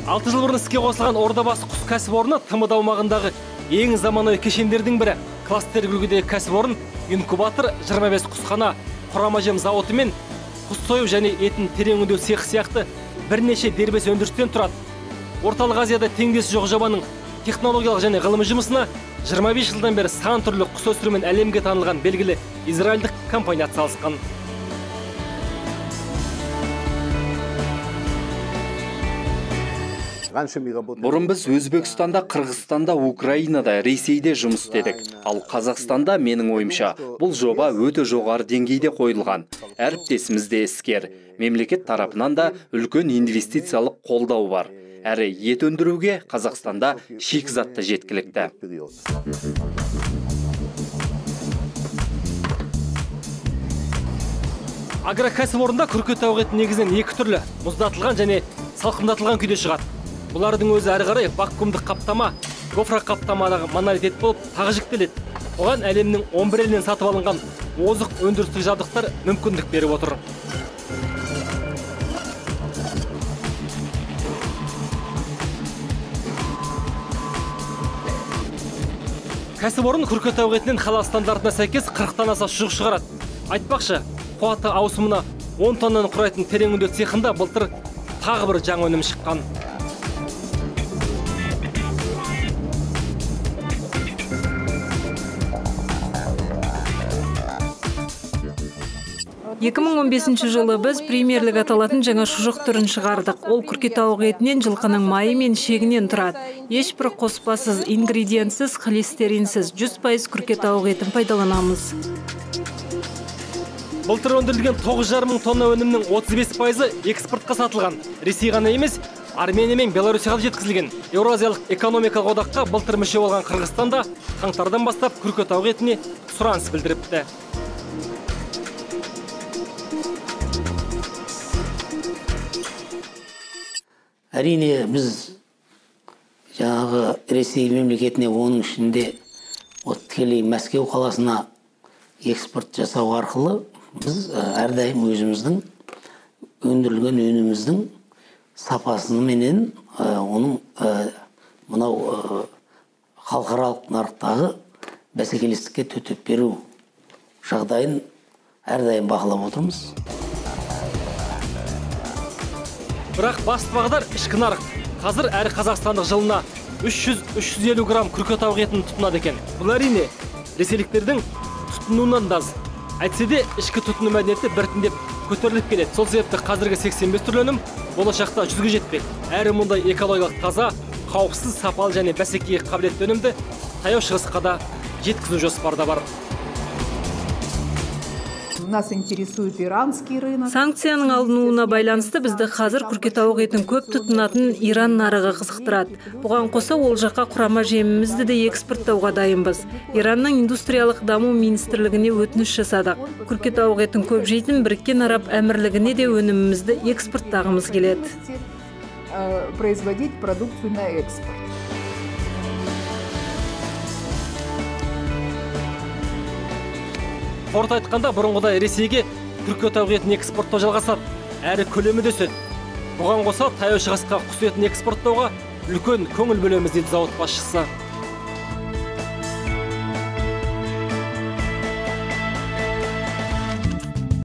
6 жыл бұрын іске қосылған Ордабасы құс кәсіпорны ТМД аумағындағы ең заманауи кешендердің бірі. Кластер үлгідегі кәсіпорын инкубатор, 25 құсхана, құрама жем зауыты мен құс сою және етін терең өңдеу цехы сияқты бірнеше дербес өндірістен тұрады. Орталық Азияда теңдесі жоқ жобаның технологиялық және ғылыми жұмысына 25 жылдан бері сан түрлі құс өсірумен әлемге танылған белгілі израильдік компания атсалысқан. Бұрын біз Өзбекстанда, Қырғызстанда, Украинада, Ресейде жұмыс істедік. Ал Қазақстанда, менің ойымша, бұл жоба өте жоғары деңгейде қойылған. Әріптесіміз де іскер. Мемлекет тарапынан да үлкен инвестициялық қолдау бар. Әрі ет өндіруге Қазақстанда шикізат та жеткілікті. Агрокәсіпорында күрке тауық еті негізінен екі түрлі, мұздатылған және салқындатылған күйде шығады. Бұлардың өзі әрі қарай вакуумдық қаптама, гофра қаптамадағы монолит ет болып тағы жіктеледі. Оған әлемнің 11 елінен сатып алынған озық өндірістік жабдықтар мүмкіндік беріп отыр. Кәсіпорын күрке тауық етінен халал стандартына сәйкес 40-тан аса шұжық шығарады. Айтпақшы, қуаты ауысымына 10 тоннаны құрайтын терең өңдеу цехында былтыр тағы бір жаңа өнім шыққан. 2015 жылы біз премьерлік аталатын жаңа шұжық түрін шығардық. Ол күрке тауық етінен, жылқының майы мен шегінен тұрады. Ешбір қоспасыз, ингредиентсіз, холестеринсіз 100% күрке тауық етін пайдаланамыз. Былтыр өндірілген 9,5 мың тонна өнімнің 35%-ы экспортқа сатылған. Ресей ғана емес, Армения мен Беларусияға жеткізілген. Еуразиялық экономикалық одаққа былтыр мүше болған Қырғызстан да қаңтардан бастап күрке тауық етіне сұраныс білдіріпті. Әрине, біз жаңағы Ресей мемлекетіне, оның ішінде тікелей Мәскеу қаласына экспорт жасау арқылы біз әрдайым өзіміздің өндірілген өніміміздің сапасыменен оның мынау халықаралық нарықтағы бәсекелестікке төтеп беру жағдайын әрдайым бақылап отырмыз. Бірақ басты бағдар ішкі нарық. Қазір әр қазақстандық жылына 300-350 грамм күрке тауық етін тұтынады екен. Бұл әрине ресейліктердің тұтынуынан да аз. Әйтсе де ішкі тұтыну мәдениеті біртіндеп көтеріліп келеді. Сол себепті қазіргі 85 түрлі өнім болашақта 100-ге жетпек. Әрі мұндай экологиялық таза, қауіпсіз, сапалы және бәсекеге қабілетті өнімді Таяу Шығысқа да жеткізу жоспарда бар. Нас интересует иранский рынок. Санкцияның алынуына байланысты бізді қазір күрке тауық етін көп тұтынатын Иран нарығы қызықтырады. Бұған қоса ол жаққа құрама жемімізді де экспорттауға дайынбыз. Иранның индустриялық даму министрлігіне өтініш жасадық. Күрке тауық етін көп жейтін Біріккен Араб Әмірлігіне де өнімімізді экспорттағымыз келеді. Производить продукцию на экспорт. Қорыта айтқанда, бұрынғыдай Ресейге күрке тауық етін экспорттау жалғасады, әрі көлемі де өседі. Бұған қоса Таяу Шығысқа құс етін экспорттауға үлкен көңіл бөлеміз, дейді зауыт басшысы.